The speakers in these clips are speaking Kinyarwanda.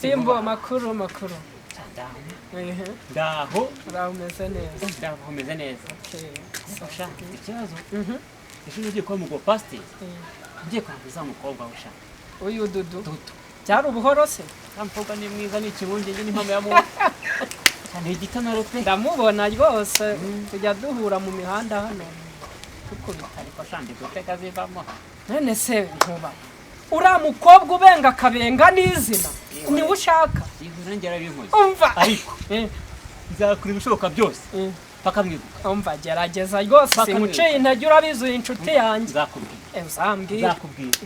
Rutimbo, amakuru makuru? Ndaho. Ehe. Ndaho. Uraho, umeze neza? Ndaho, umeze neza. Okay. Sha, ikibazo, ejo ugiye kuba umugabo pasiteri, ugiye kwanduza umukobwa we sha. Uyu Dudu? Dudu. Byari ubuhoro se? Uriya mukobwa ni mwiza, ni ikibungenge n'impamo ya muntu, ni igitonore pe. Ndamubona rwose, tujya duhura mu mihanda hano tukubita. Ariko sha, ndi gutega zivamo. None se Nkuba, uriya mukobwa ubenga akabenga n'izina niwe ushaka? Ihura ngera binkoze. Umva. Ariko nzakora ibishoboka byose paka mwibuka. Umva, gerageza rwose. Paka. Singuciye intege, urabizi, uri inshuti yanjye. Nzakubwira. Uzambwira. Nzakubwira,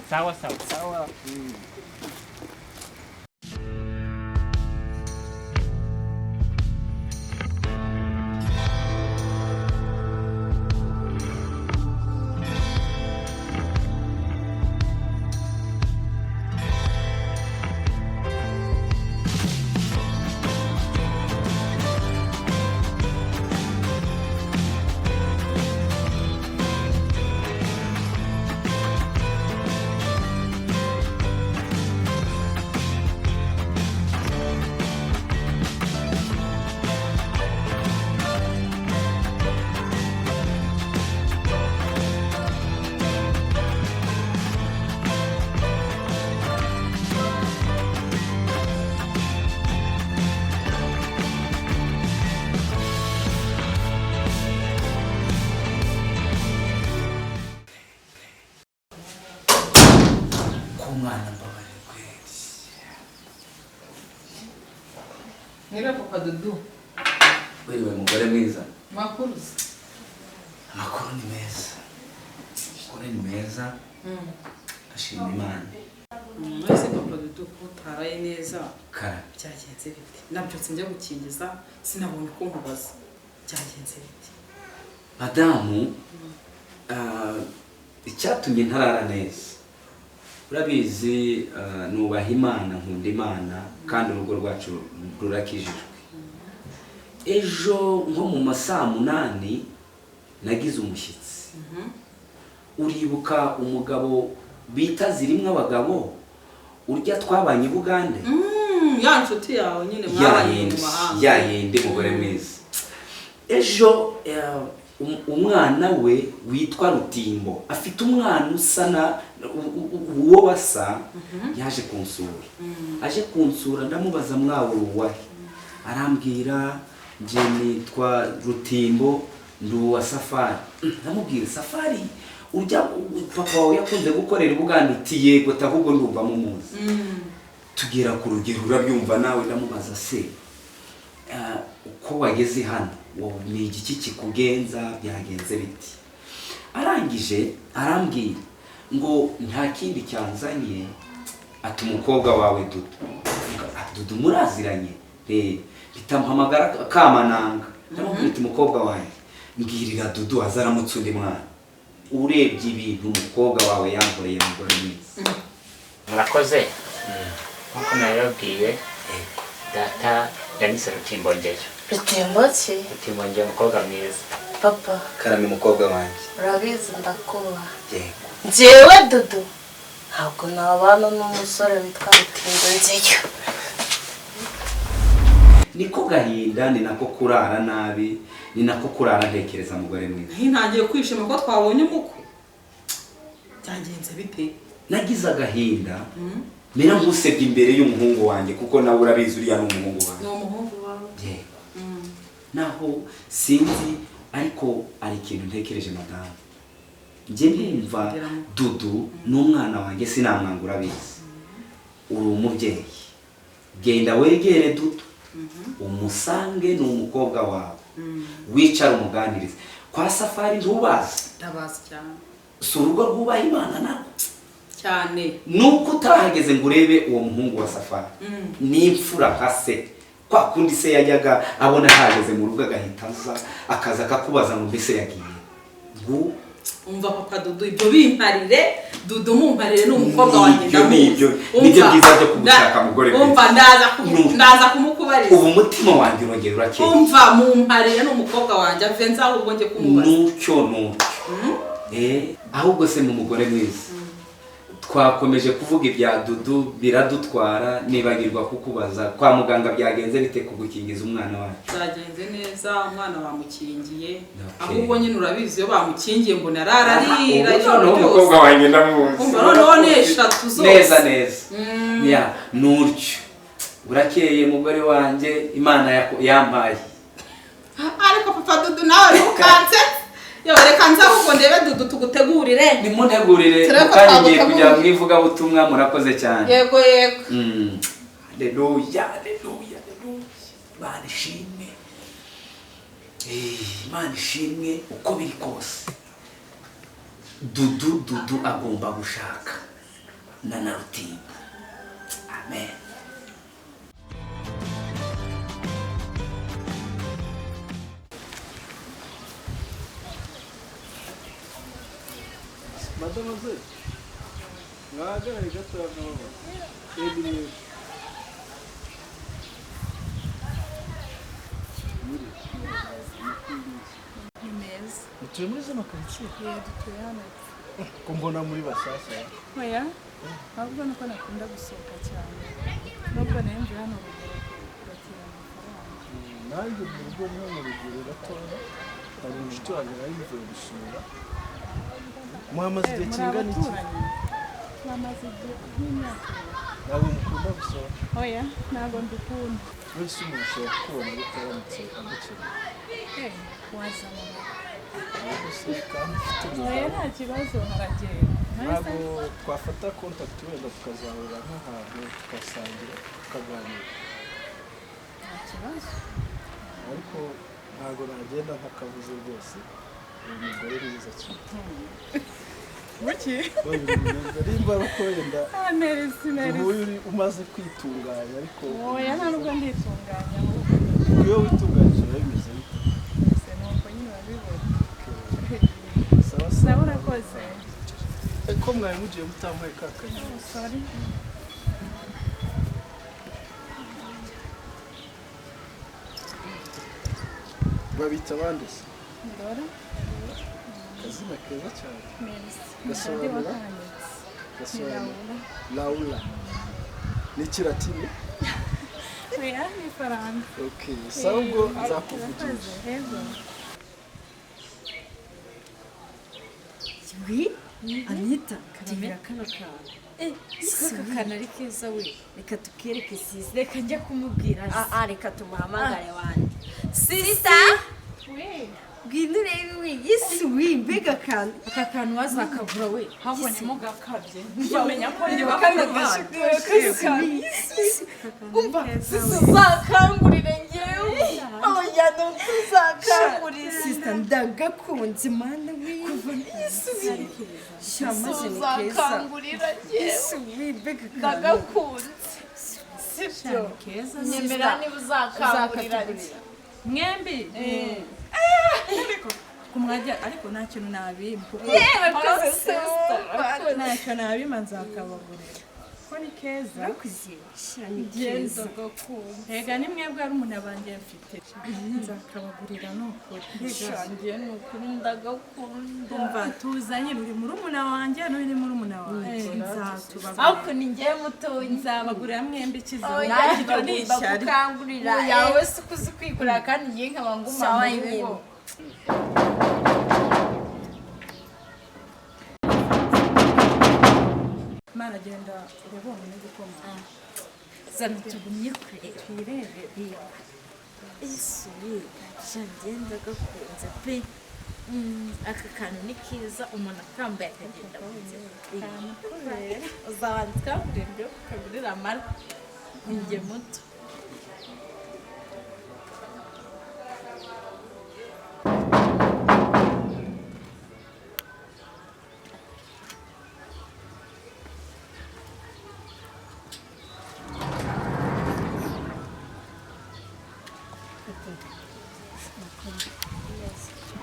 sawa sawa. Sawa. Ku mwana, mbabarira kweri. Mwiriwe papa Dudu. Wiriwe mugore mwiza. Makuru se? Amakuru ni meza, amakuru ni meza, ndashima Imana. Mwese papa Dudu, ko utaraye neza? Kara. Byagenze bite? Nabyutse njya gukingiza, sinabonye uko nkubaza. Byagenze bite? Madamu, icyatumye ntarara neza, urabizi, nubaha Imana, nkunda Imana, kandi urugo rwacu rurakijijwe. Ejo nko mu ma saa 8 nagize umushyitsi. Uribuka umugabo bita Zirimwe abagabo, urya twabanye i Bugande? Ya nshuti yawe nyine mwabanye mu Yayindi. mahanga. Yayindi, mugore mwiza. Ejo umwana we witwa Rutimbo afite umwana usa na uwo basa, yaje kunsura. Aje kunsura, ndamubaza: "Mwawe uwahe?" Arambwira: "Njye nitwa Rutimbo, ndi uwa Safari." Ndamubwira: "Safari urya papa wawe yakunze gukorera i Bugande?" Iti: "Yego." Ahubwo ndumva mumuzi. Tugera ku rugero, urabyumva nawe, ndamubaza: "Se uko wageze hano, ni igiki kikugenza? Byagenze biti?" Arangije arambwira ngo nta kindi cyanzanye, ati umukobwa wawe Dudu. Mvuga: "Ah, Dudu muraziranye?" Rero mpita Kamananga, ndamubwira ati: "Umukobwa wanjye, mbwirira Dudu azaramutse undi mwana." Urebye ibintu umukobwa wawe yankoreye, mugore mwiza. Murakoze. Nk'uko nabibabwiye, data yanise Rutimbongeyo. Rutimbo ki? Rutimbongeyo, umukobwa mwiza. Papa. Karame, umukobwa wanjye. Urabizi ndakubaha. Yego. Njyewe Dudu ntabwo nabana n'umusore witwa Rutimbo ngeyo. Niko gahinda, ni nako kurara nabi, ni nako kurara ntekereza, mugore mwiza. Ntangiye kwishima ko twabonye umukwe. Byagenze bite? Nagize agahinda, mera nkusebye imbere y'umuhungu wanjye, kuko nawe urabizi, uriya ni umuhungu wanjye. Ni umuhungu wawe. Yego. Naho sinzi, ariko hari ikintu ntekereje, madamu. Njye ndumva Dudu ni umwana wanjye, sinamwanga, urabizi uri umubyeyi. Genda wegere Dudu, umusange, ni umukobwa wawe, wicara umuganirize. Kwa Safari ntubazi? Ndabazi cyane. Si urugo rwubaha Imana narwo? Cyane. Nuko utahageze ngo urebe uwo muhungu wa Safari, ni imfura nka se. Kwa kundi se yajyaga abona hageze mu rugo agahita aza, akaza akakubaza ngo: "Mbese yagiye?" Ngo Umva papa Dudu, ibyo bimparire. Dudu mumparire, ni umukobwa wanjye. Nibyo, Ndamuzi. nibyo, nibyo Umva, byiza byo kugushaka, mugore mwiza. Umva, ndaza kumukubariza. Ubu umutima wanjye urongera urakeye. Umva, mumparire, ni umukobwa wanjye, ave nza ahubwo njye kumubaza. Nucyo nucyo. Ahubwo se mu mugore mwiza, Twakomeje kuvuga ibya Dudu biradutwara, nibagirwa kukubaza kwa muganga byagenze bite kugukingiza umwana wacu? Byagenze neza, umwana bamukingiye. Okay. Ahubwo nyine urabizi, iyo bamukingiye mbona arararira Ubu ijoro noneho umukobwa ryose. Wanjye ndamuzi. Umva noneho ni eshatu zose. Neza neza. Ya, nuryo urakeye mugore wanjye Imana yampaye. Ariko papa Dudu, nawe ntukanse yewe, reka nze ahubwo ndebe Dudu tugutegurire. Nimuntegurire. Turebe ko Kandi ngiye kujya twagutegurira. mu ivugabutumwa. Murakoze cyane. Yego yego. Haleluya, haleluya, haleluya! Imana ishimwe. Imana ishimwe. Uko biri kose Dudu, Dudu agomba gushaka na Rutimbo. Amen. Mademoiselle, mwahagarare gato nkababona. Edi mwebwe. Muri. Ni meza. Mutuye muri zino karitsiye? Yego, dutuye hano. Ko mbona muri bashyashya? Oya, ahubwo nuko nakunda gusohoka cyane, nubwo nari mvuye hano ruguru kubatira amafaranga. Nanjye mu rugo ni hano ruguru gatoya, hari umushuti wanjye nari mvuye gusura. Muhamaze igihe Muri kingana iki? abaturanyi, bamaze igihe nk'imyaka 2. Ntabwo mukunda gusohoka? Oya, ntabwo mbikunda. Wese umuntu ashobora kukubona gute aramutse agukeneye? Eh, waza mu rugo. Ahubwo se kandi ufite Oya, umugabo? nta kibazo, haragenda. Ntabwo twafata contact, wenda tukazahurira nk'ahantu tugasangira tukaganira? Nta kibazo. Ariko ntabwo nagenda ntakavuze rwose, uyu mugore mwiza cyane. Buki? Uyu mwiza nimba ari uko wenda Ah, merci, merci. uhuye uri umaze kwitunganya, ariko Oya, nta nubwo nditunganya ahubwo. Iyo witunganyije biba bimeze bite? Se nuko nyine urabibona. Sawa. Sawa. Sawa. Urakoze. Ko mwari mugiye mutambaye ka kanyama? Sorry. Babita abandi se? Ndora. Akazina keza cyane. Merci. Gasobanura? Ndi wakanyutse. Gasobanura Laura ni ikilatini? Oya, ni Faransa. Okay, sawa, ubwo nzakuvugisha. Yego. Wi, Anita, tubwira kano kantu. Siko aka kantu ari keza we. Reka tukereke sisi. Reka njya kumubwira. Ah ah, reka tumuhamagare wanjye. Sister, ngwino urebe we. Yesu we, mbega akantu. Aka kantu wazakagura we. Ahubwo ntimugakabye, menya ko ndi bakuru banyu. Umva, sisi uzakangurire ngewe. Oya, nuko uzakangurire. Sister, ndagakunze mana we. Yesu we. Shamaze ni keza. Uzakangurira ngewe. Yesu we, mbega akantu. Ndagakunze. Sibyo? Keza. Nyemera niba uzakangurira nge. Mwembi ariko mwajya, ariko nta kintu nabima kuko Yewe, koze sister. Ntacyo nabima, nzakabagurira ko ni keza. Urakoze. Sha, ni Ngenda keza. gakunze. Rega ni mwebwe ari umuntu abanjye mfite, nzakabagurira ni ukuri. Sha, ngewe ni ukuri ndagakunda. Umva, tuzanye uri murumuna wanjye n'uri murumuna wanjye, nzatubagurira. Ariko ni ngewe mutoya. Nzabagurira mwembi ikiza. Oya, Nanjye iryo ni bagomba ishyari. gukangurira. Yawe si ko uzi kwigurira kandi ngewe nkaba nguma Sawa mu nyine. rugo. Mana, genda urebe uwo muntu gukomanga. Zana tugumye kureba. Twirebe. Yesu we, sha ngenda gakunze pe. Aka kantu ni keza, umuntu akambaye akagenda mu nzira. Uzabanza kaburimbo kagurira amara njye muto.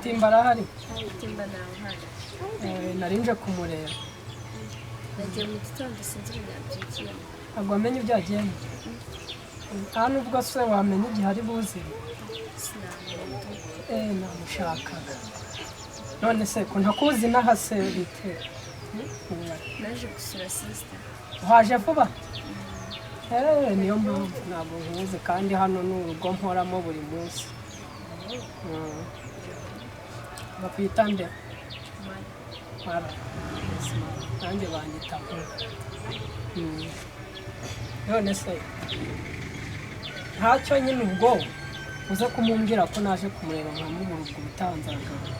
Timba arahari? Timba ntawe uhari. Nari nje kumureba. Nagiye mu gitondo, sinzi ibintu yabyukiyemo. Ntabwo wamenye ibyo agiyemo? Nta nubwo se wamenya igihe ari buze? Sinamenya. Namushakaga. None se ko ntakuzi n'aha se bite? Naje gusura sister. Waje vuba? Niyo mpamvu ntabwo nkuzi kandi hano ni urugo mporamo buri munsi. Bakwita nde? Mara. Nanjye banyita Nkuru. None se ntacyo nyine ubwo uze kumumbwira ko naje kumureba nkamubura ubwo ubutaha nzagaruka.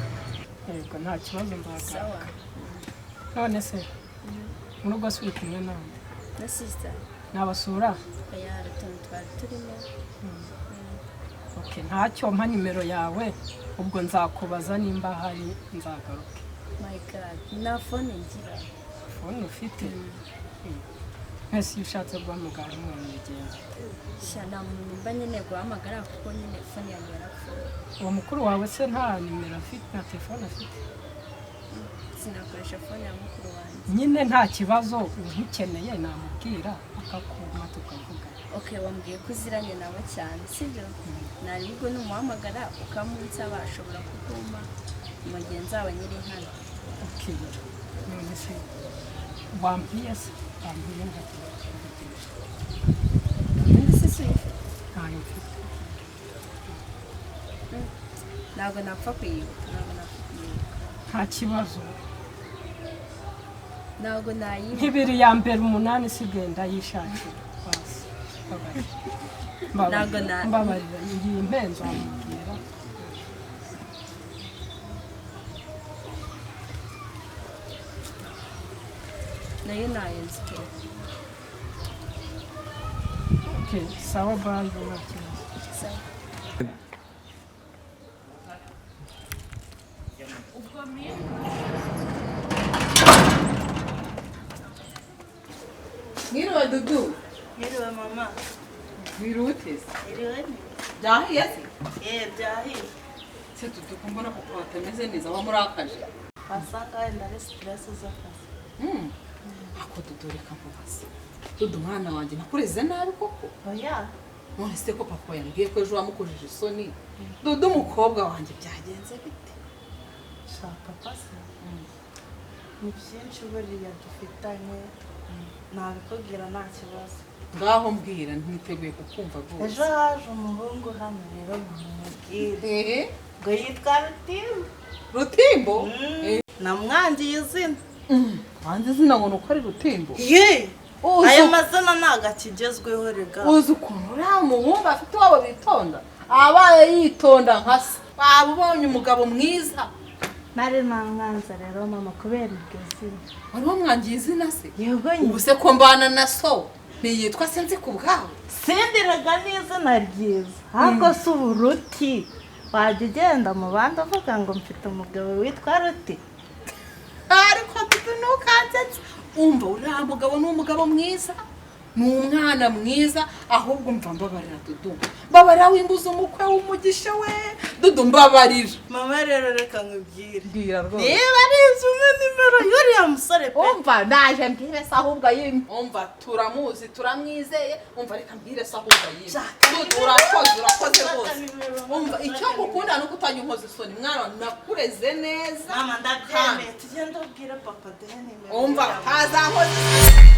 Yego nta kibazo nzagaruka. None se mu rugo si uri kumwe nawe? Na sister. Nabasura? Oya, hari utuntu twari turimo. Okay, ntacyo mpa nimero yawe ubwo nzakubaza nimba hari nzagaruke. My God, nta phone ngira. Phone ufite? Ese iyo ushatse guhamagara umuntu bigenza? Sha, nta muntu mba nkeneye guhamagara kuko nyine phone yanjye yarapfuye. Uwo mukuru wawe se nta nimero afite, nta telefone afite? Sinakoresha phone ya mukuru wanjye. Nyine nta kibazo, nkukeneye namubwira akakuma tukavuga. Okay, wambwiye ko uziranye nawe cyane, sibyo? Nari ubwo numuhamagara ukamunsaba ashobora kukuma mu gihe nzaba nyiri hano. Okay. None se wambwiye se? Wambwiye nkakuvugisha. Undi se si uyifite? Ntayo mfite. Ntabwo napfa kuyibuka, ntabwo napfa kuyibuka. Nta kibazo. Ntabwo nayibuka. Nk'ibiri ya mbere 8 isigaye ndayishakira. Basi. Ntabwo na Mbabarira, iyi mpenzo wamubwira. Nayo nayo nzi pe. Okay, sawa bye, nta kibazo. Sawa. Mwiriwe Dudu. Mwiriwe mama. Mwiriwe uteze? Mwiriwe ni. Byahiye se? Byahiye. Se Dudu ko mbona papa batameze neza wamurakaje. Wasanga wenda ari stress z'akazi. Ako Dudu reka nkubaze. Dudu mwana wanjye nakureze nabi koko? Oya. None se ko papa yambwiye ko ejo wamukojeje isoni? Dudu umukobwa wanjye byagenze bite? Sha papa se. Ni byinshi buriya dufitanye. Nabikubwira nta kibazo. Ngaho mbwira ntiteguye kukumva rwose. Ejo haje umuhungu hano rero mumubwire. Ngo yitwa Rutimbo. Rutimbo? Namwangiye izina. Wanze izina ngo nuko ari Rutimbo? Ye! Aya mazina ntago akigezweho rega. Uzi ukuntu uriya muhungu afite iwabo bitonda? Abaye yitonda nka se. Waba ubonye umugabo mwiza. Nari namwanze rero mama kubera iryo zina. Wari wamwangiye izina se? Yego nyine. Ubu se ko mbana na so ntiyitwa sinzi ku bwawe? Sindiraga n'izina ryiza. Ahubwo si uburuti. Wajya ugenda mu bandi uvuga ngo mfite umugabo witwa Ruti. Ariko Dudu ntukansetse. Umva uriya mugabo ni umugabo mwiza. Ni umwana mwiza, ahubwo umva mbabarira Dudu. Mbabarira wimbuza umukwe w'umugisha we. Dudu mbabarira. Mama rero reka nkubwire. Mbwira rwose. Niba ari inzu umwe nimero y'uriya musore pe. Umva naje mbwire se ahubwo ayimpe. Umva turamuzi turamwizeye. Umva reka mbwire se ahubwo ayimpe. Dudu urakoze urakoze rwose. Umva icyo ngukunda nuko utajya unkoza isoni mwana nakureze neza. Mama ndabyemeye tugende ubwire papa duhe nimero. Umva ntazankoza isoni.